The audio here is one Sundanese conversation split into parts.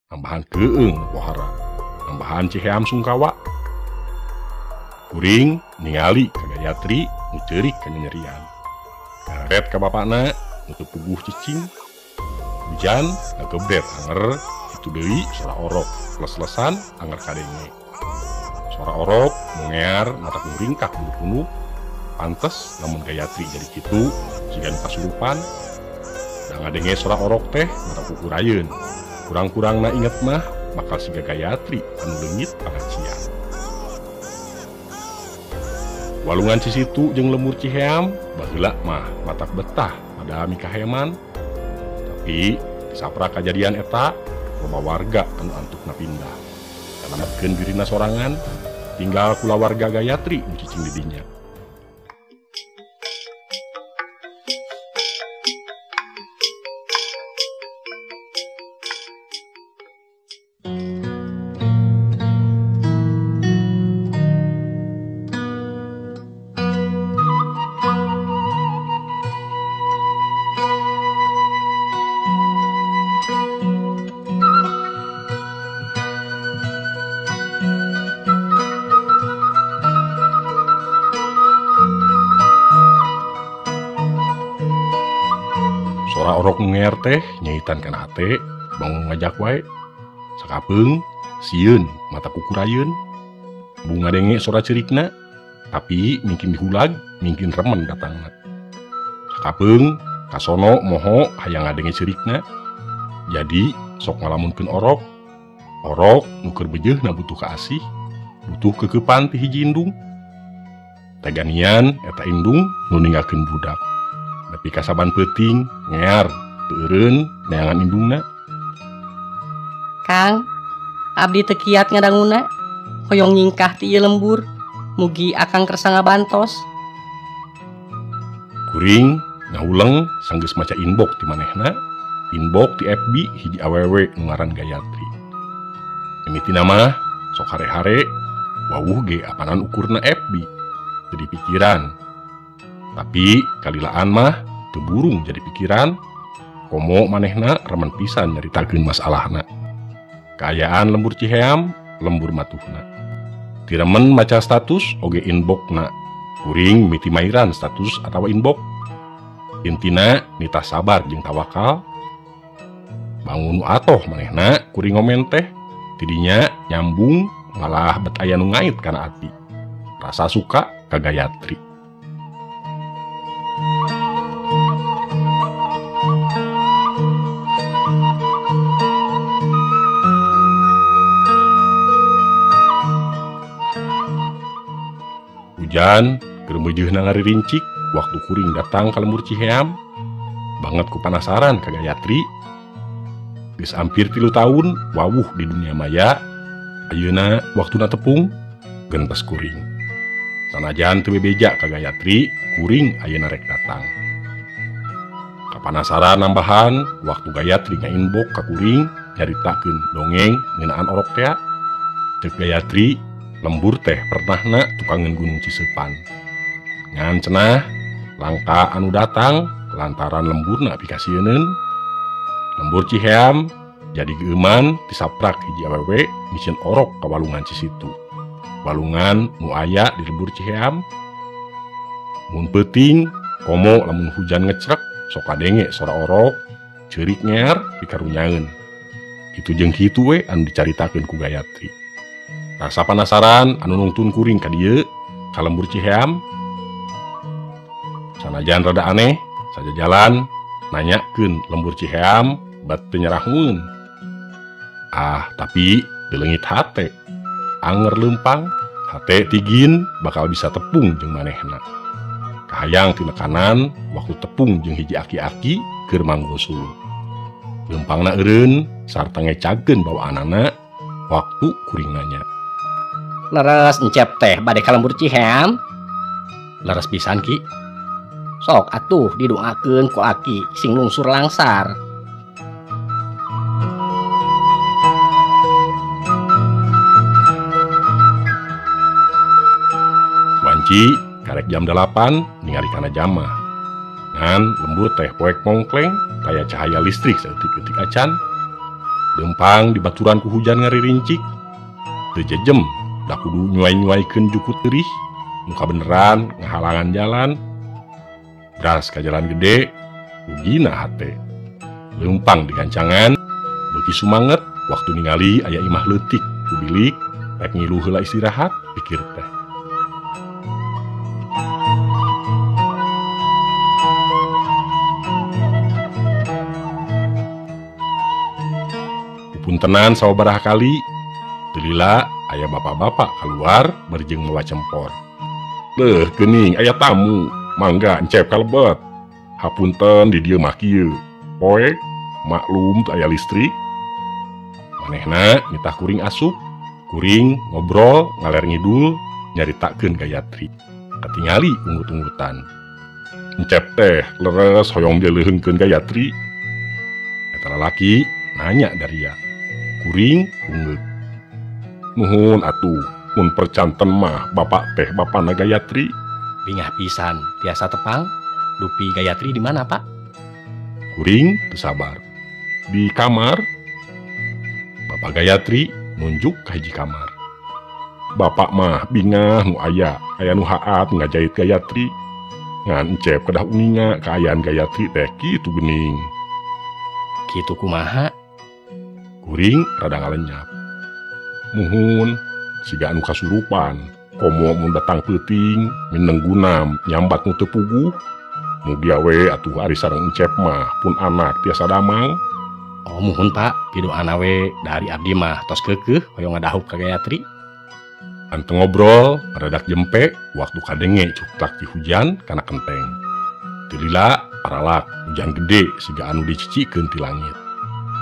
Nambahan keueung nu pohara, nambahan Ciheam sungkawa. Kuring ningali ka Gayatri nu ceurik kanyanyerian. Ngaret ka bapakna nu teu puguh cicing. Hujan ngagebret anger kitu deui sora orok les-lesan anger kadenge. Sora orok ngear mata kuring kah bulu punuk. Pantes lamun Gayatri jadi kitu jiga nu kasurupan. Da ngadenge sora orok teh mata kukurayeun. Kurang-kurangna inget mah bakal siga Gayatri anu leungit pangacian. Walungan Cisitu jeung lembur Ciheam baheula mah matak betah pada mikaheman. Tapi disaprak kajadian eta loba warga anu antukna pindah. Nyalametkeun dirina sorangan tinggal kulawarga Gayatri nu cicing di dinya. Sora orok ngeer teh nyahitan kana hate bangun ngajak wae. Sakapeung sieun mata kukurayeun. Bunga denge sora ceurikna tapi mungkin dihulag mungkin remen datangna. Sakapeung kasono moho hayang ngadenge ceurikna. Jadi sok ngalamunkeun orok. Orok nu keur beujeuna butuh kaasih, butuh kekepan ti hiji indung. Teganian eta indung nu ninggalkeun budak. Nepi ka saban peuting ngear teu eureun neangan indungna. Kang, abdi teu kiat ngadanguna, hoyong nyingkah ti ieu lembur, mugi akang kersa ngabantos. Kuring ngahuleng sanggeus maca inbox ti manehna, inbox ti FB hiji awewe nu ngaran Gayatri. Mimitina mah sok hare-hare, wawuh ge apanan ukurna FB, jadi pikiran. Tapi kalilaan mah teu burung jadi pikiran, komo manehna remen pisan nyaritakeun masalahna. Kaayaan lembur Ciheam, lembur matuhna. Tiremen maca status oge inboxna. Kuring miti mairan status atawa inbox. Intina nitah sabar jeung tawakal. Bangun nu atoh manehna kuring ngomen teh, tidinya nyambung malah bet aya nu ngait kana ati. Rasa suka ka Gayatri. Hujan keur meujeuna ngaririncik waktu kuring datang ka lembur Ciheam. Banget ku panasaran ka Gayatri. Geus hampir 3 tahun wawuh di dunia maya. Ayeuna waktuna tepung gentes kuring. Sanajan teu bebeja ka Gayatri, kuring ayeuna rek datang. Kapanasaran nambahan waktu Gayatri ngainbox ka kuring nyaritakeun dongeng ngeunaan orok tea. Ceuk Gayatri, lembur teh pernahna tukangeun Gunung Ciseupan. Ngan cenah langka anu datang lantaran lemburna pikasieuneun. Lembur Ciheam jadi geuman disaprak hiji awewe miceun orok ka walungan Cisitu. Walungan nu aya di lembur Ciheam. Mun peuting komo lamun hujan ngecrek sok kadenge sora orok ceurik ngear pikarunyaeun. Kitu jeung kitu we anu dicaritakeun ku Gayatri. Rasa panasaran anu nungtun kuring ka dieu ka lembur Ciheam. Sanajan rada aneh, saja jalan nanyakeun lembur Ciheam bat teu nyarahun. Ah, tapi leungit hate. Anger leumpang, hate tigin bakal bisa tepung jeung manehna. Kahayang tina kanan waktu tepung jeung hiji aki-aki keur manggul suluh. Leumpangna eureun sarta ngecageun bawaanana waktu kuring nanya. Leres encep teh bade ka lembur Ciheam. Leres pisan ki. Sok atuh didoakeun ku aki sing lungsur langsar. Wanci karek jam 8 ningali kana jamah. Ngan lembur teh poek mongkleng taya cahaya listrik saeutik-eutik acan. Lempang dibaturan ku hujan ngaririncik. Teu jejem da kudu nyuai-nyuaikeun jukut teurih, muka beneran ngahalangan jalan. Beras ka jalan gede, rugina hate. Lempang digancangan, beuki sumanget waktu ningali aya imah leutik ku bilik, rek ngilu heula istirahat pikir teh. Puntenan sababaraha kali, teu lila aya bapak-bapak keluar berjeng mawa cempor. Leuh geuning aya tamu, mangga encep kalebet. Hapunten di dieu mah kieu. Poek maklum teu aya listrik. Manehna nitah kuring asup, kuring ngobrol ngaler ngidul nyaritakeun Gayatri. Katingali unggut-unggutan. Encep teh leres hoyong dileheungkeun Gayatri. Eta lalaki nanya daria. Kuring ungeuk. Nuhun atuh, mun percanten mah bapak teh bapana Gayatri. Bingah pisan, tiasa tepang. Dupi Gayatri di mana, Pak? Kuring teu sabar. Di kamar. Bapak Gayatri nunjuk ka hiji kamar. Bapak mah bingah nu aya, aya nu haat ngajait Gayatri. Ngan encep kedah uninga kaayaan Gayatri teh kitu geuning. Kitu kumaha? Kuring rada ngalenyap. Muhun, siga anu kasurupan, komo mun datang peuting, mineng gunam, nyambat nu teu puguh. Mugia we atuh ari sareng encep mah pun anak tiasa damang. Oh muhun Pak, pidoana we dari abdi mah tos keukeuh hoyong ngadahup ka Gayatri. Anteng ngobrol, redak jempe, waktu kadenge cuktak ti hujan kana kenteng. Teu lila paralak hujan gede siga anu dicicikeun ti langit.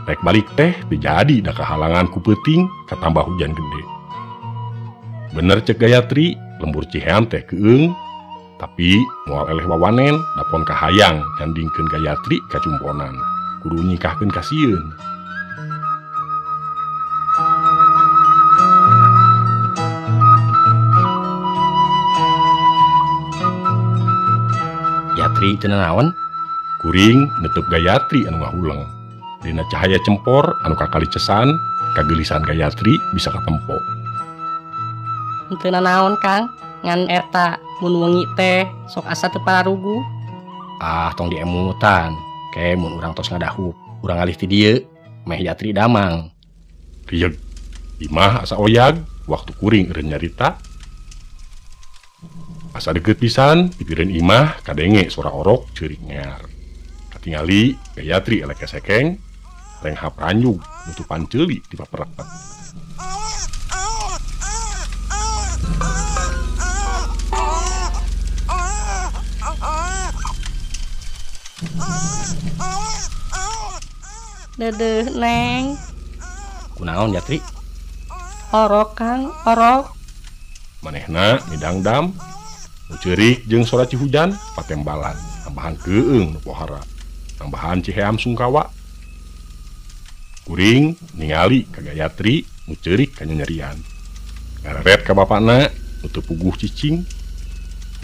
Rek balik teh teu jadi da kahalangan ku peuting katambah hujan gede. Bener cek Gayatri, lembur Ciheam teh keung, tapi moal eleh wawanen dapon kahayang nyandingkeun Gayatri ka cumponan. Kudu nyikahkeun kasieun. Yatri teu nanaon? Kuring netep Gayatri anu ngahuleng. Dina cahaya cempor anu kakali cesan, kagelisan Gayatri bisa katempo. Teu nanaon Kang, ngan eta mun wengi teh sok asa teu pararuguh. Ah, tong diemutan. Ke mun urang tos ngadahup, urang alih ti dieu, meh Yatri damang. Rieug. Imah asa oyag waktu kuring eureun nyarita. Asa deukeut pisan, pipireun imah kadenge sora orok ceurik ngear. Katingali Gayatri elek kesekeng, renghap ranjug nutupan ceuli di papereket. Dedeh Neng. Kunaon Yatri? Orok Kang, orok. Manehna midangdam, nu ceurik jeung sora cihujan patembalan, tambahan keung nu pohara, tambahan Ciheam sungkawa. Kuring ningali ka Gayatri nu ceurik kanyanyerian. Ngareret ka bapana nu teu puguh cicing.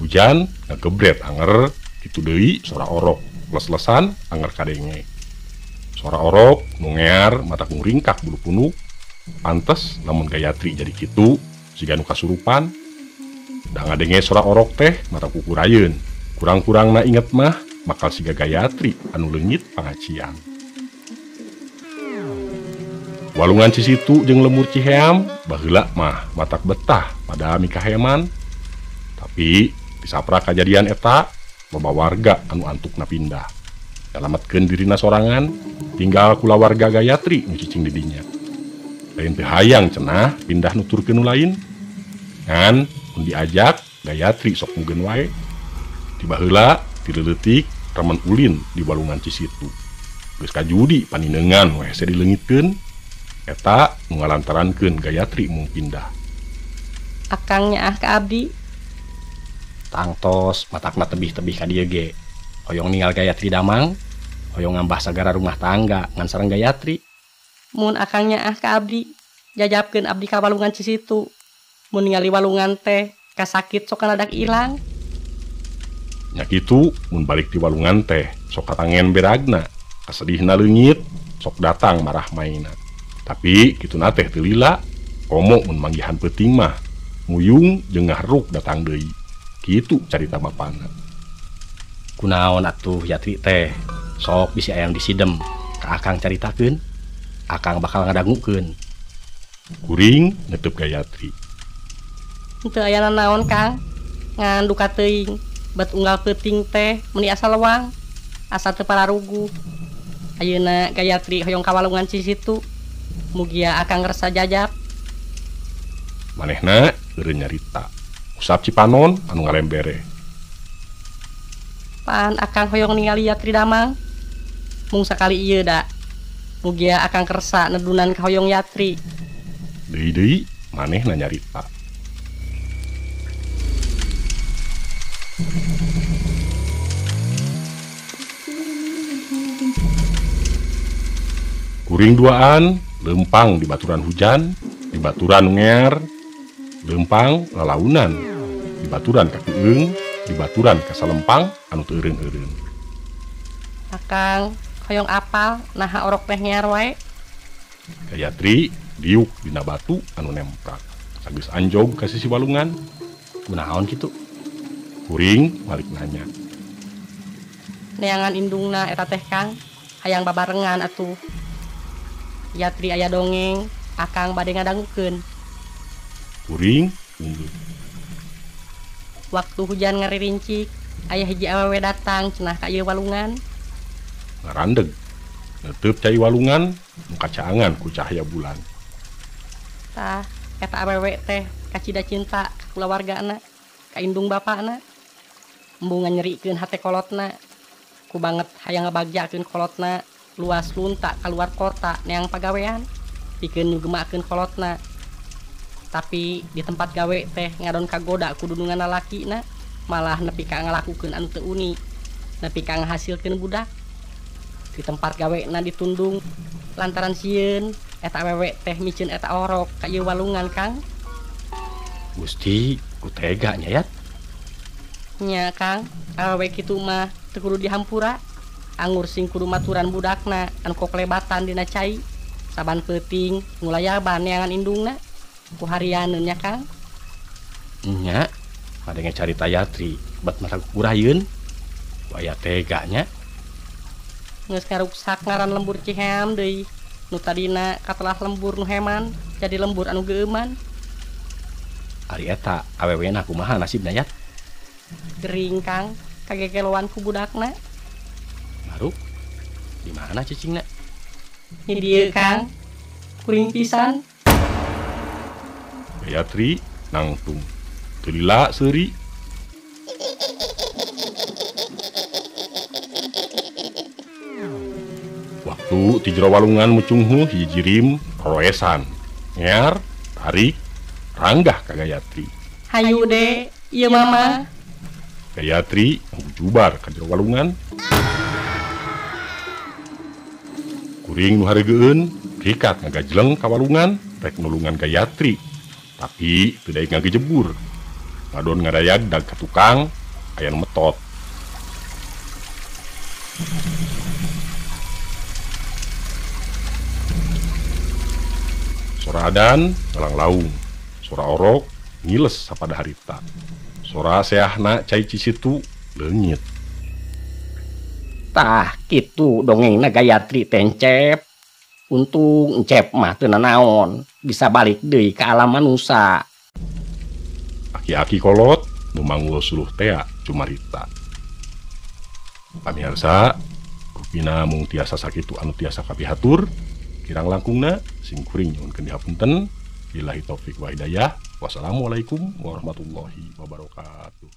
Hujan ngagebret anger kitu deui sora orok, les-lesan anger kadenge. Sora orok nu ngear mata nguringkak bulu punuk. Pantes lamun Gayatri jadi kitu siga nu kasurupan. Da ngadenge sora orok teh mata kukurayeun. Kurang-kurangna inget mah bakal siga Gayatri anu leungit pangacian. Walungan Cisitu jeung lemur Ciheam baheula mah matak betah pada mikaheman. Tapi disaprak kajadian eta loba warga anu antukna pindah. Nyalametkeun dirina sorangan, tinggal kulawarga Gayatri nu cicing di dinya. Lain teu hayang cenah pindah nuturkeun nu lain. Ngan mun diajak Gayatri sok mugeun wae. Ti baheula ti leutik remen ulin di walungan Cisitu. Geus kajudi paninengan we hese dileungitkeun. Eta nu ngalantarankeun Gayatri mung pindah. Akang nyaah ka abdi. Tangtos matakna tebih-tebih ka dieu ge. Hoyong ninggal Gayatri damang, hoyong ngambah sagara rumah tangga ngan sareng Gayatri. Mun akang nyaah ka abdi, jajabkeun abdi ka walungan Cisitu. Mun ningali walungan teh kasakit sok kanadak ilang. Nya kitu mun balik di walungan teh sok katangen beragna, kasedihna leungit, sok datang marah maina. Tapi kituna teh teu lila, komo mun manggihan peuting mah muyung jeung ngahruk datang deui. Kitu carita bapana. Kunaon atuh Yatri teh? Sok bisi aya disidem ka Akang caritakeun. Akang bakal ngadangukeun. Kuring netep Gayatri. Teu aya nanaon Kang, ngan duka teuing bet unggal peuting teh meuni asa lewang, asa teu pararuguh. Ayeuna Gayatri hoyong ka walungan Cisitu. Mugia Akang ngerasa jajap. Manehna eureun nyarita. Usap cipanon anu ngalembere. Pan Akang hoyong ningali Yatri damang. Mung sakali ieu da. Mugia Akang kersa nedunan ka hoyong Yatri. Deui-deui manehna nyarita. Kuring duaan lempang di baturan hujan, di baturan ngear, lempang lalaunan, di baturan ka keung, di baturan ka salempang anu teu eureun-eureun. Akang hoyong apal naha orok teh ngear wae. Gayatri diuk dina batu anu nemprak. Sageus anjog ka sisi walungan. Kunaon kitu? Kuring balik nanya. Neangan indungna eta teh Kang, hayang babarengan atuh. Yatri aya dongeng, Akang bade ngadangukeun. Kuring unggul. Waktu hujan ngaririncik, aya hiji awewe datang cenah ka ieu walungan. Ngarandeg. Neteup cai walungan, nu kacaangan ku cahaya bulan. Tah, eta awewe teh kacida cinta ka kulawargana, ka indung bapana. Embung nganyerikeun hate kolotna. Ku banget hayang ngabagjakeun kolotna. Luas lunta keluar kota neang pagawean pikeun nyugemakeun kolotna. Tapi di tempat gawe teh ngadon kagoda ku dunungan lalakina, malah nepi ka ngalakukeun anu teu uni, nepi ka ngahasilkeun budak. Di tempat gawe na ditundung lantaran sieun eta awewe teh miceun eta orok ka ieu walungan Kang. Gusti, ku tega nya Yat. Nya Kang, awewe kitu mah teu kudu dihampura. Angur sing kudu maturan budakna anu koklebatan dina cai saban peuting ngulayaban neangan indungna ku harianeun nya Kang. Nya, madenge carita Yatri bet mata kurayeun. Ku aya tega nya. Geus ngaruksak ngaran lembur Ciheam deui. Nu tadina katelah lembur nu heman jadi lembur anu geueuman. Ari eta awewena kumaha nasibna Yat? Gering Kang, kagegeloan ku budakna. Baru di mana cicingna? Ini dia Kang, kuring pisan. Gayatri nangtung, teu lila seuri. Waktu ti jero walungan mucunghu hiji jirim roesan, ngear, tarik, ranggah ka Gayatri. Hayu de, ieu mama. Gayatri ngujubar ka jero walungan. Kuring nu hareugeueun rikat ngagajleng ka walungan rek nulungan Gayatri. Tapi teu daek ngagejebur. Ngadon ngadayag dag ka tukang aya nu metot. Sora adan ngalanglaung, sora orok ngiles sapada harita. Sora seahna cai Cisitu leungit. Tah kitu dongengna Gayatri teh Encep. Untung Encep mah teu nanaon, bisa balik deui ka alam manusa. Aki-aki kolot nu manggul suluh tea cumarita. Pamiarsa, rupina mung tiasa sakitu anu tiasa kapihatur. Kirang langkungna sing kuring nyuhunkeun dihapunten. Billahi taufik wa hidayah. Wassalamualaikum warahmatullahi wabarakatuh.